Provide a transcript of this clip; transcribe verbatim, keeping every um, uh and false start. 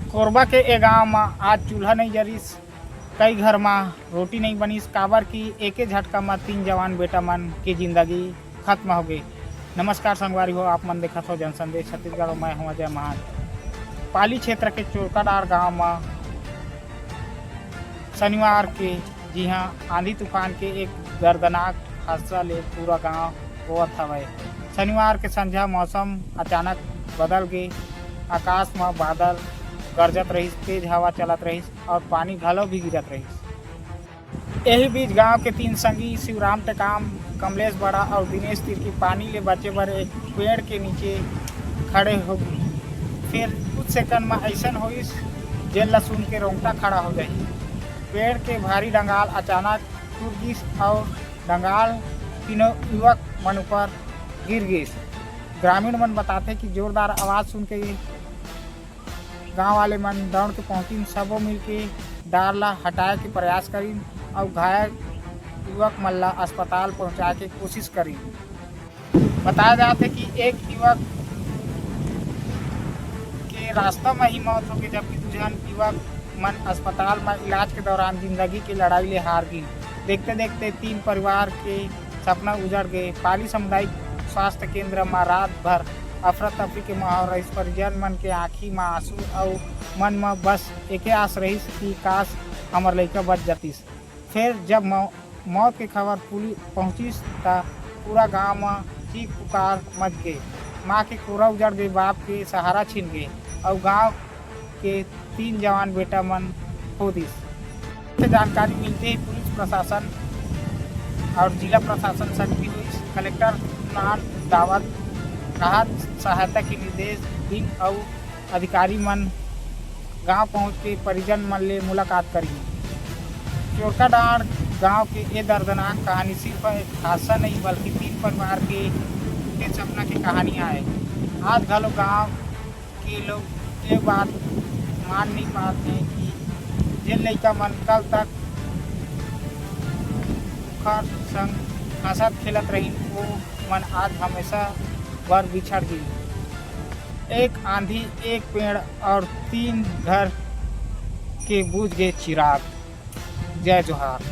कोरबा के ए गांव म आज चूल्हा नइ जरिस, कई घर म रोटी नइ बनिस, काबर कि एके झटका म तीन जवान बेटा मन के जिंदगी खत्म हो गई। नमस्कार संगवारी हो, आप मन देखत हो जनसंदेश छत्तीसगढ़, मैं हूं अजय महान। पाली क्षेत्र के चोरकाडांड़ गांव म शनिवार के जिहां आंधी तूफान के एक दर्दनाक हादसा ले पूरा गांव रोवत हवय। शनिवार के संझा मौसम अचानक बदल गे। आकाश म बादल गरजत रहिस, तेज हवा चलत रहिस और पानी घलो भी गिरत रहिस। एही बीच गांव के तीन संगी शिवराम टेकाम, कमलेश बड़ा और दिनेश तिर्की पानी ले बचे बर एक पेड़ के नीचे खड़े हो गे। फिर कुछ सेकंड म अइसन होइस, जेन ला सुन के रोंगटा खड़ा हो जाही। पेड़ के भारी डंगाल अचानक टूट गिस और डंगाल तीनों युवक मन ऊपर गिर गिस। ग्रामीण मन बताथे कि जोरदार आवाज सुन के गांव वाले मन दौड़ के पहुंचिन। सबो मिलके डार ला हटाए के प्रयास करिन और घायल युवक मन ला अस्पताल पहुंचाए के कोशिश करिन। बताया जाथे कि एक युवक के रास्ता म ही मौत होगे, जबकि दू झन युवक मन अस्पताल म इलाज के दौरान जिंदगी के लड़ाई ले हार गिन। देखते देखते तीन परिवार के सपना उजड़ गए। पाली सामुदायिक स्वास्थ्य केंद्र म रात भर अफरा तफरी के माहौल रहिस। परिजन मन के आंखी म आंसू अउ मन म बस एके आस रहिस कि काश हमर लइका बच जातिस। फिर जब मौ-, मौत के खबर पुलिस पहुंचिस, त पूरा गांव म चीख पुकार मच गे। मां के कोरा उजड़ गे, बाप के सहारा छिन गे, अउ गांव के तीन जवान बेटा मन खो दिस। से जानकारी मिलते ही पुलिस प्रशासन और जिला प्रशासन सक्रिय होइस। कलेक्टर नान दावत राहत सहायता के निर्देश दिन अउ अधिकारी मन गांव पहुंच के परिजन मन ले मुलाकात करिन। चोरकाडांड़ गांव के ए दर्दनाक कहानी सिर्फ एक हादसा नहीं, बल्कि तीन परिवार के के सपना के कहानी आय। आज घलो गांव के लोग ये बात मान नहीं पाते हैं कि जिन लइका मन कल तक ओखर संग हंसत खेलत रहिन, वो मन आज हमेशा बर बिछड़ गई। एक आंधी, एक पेड़ और तीन घर के बुझ गए चिराग। जय जोहार।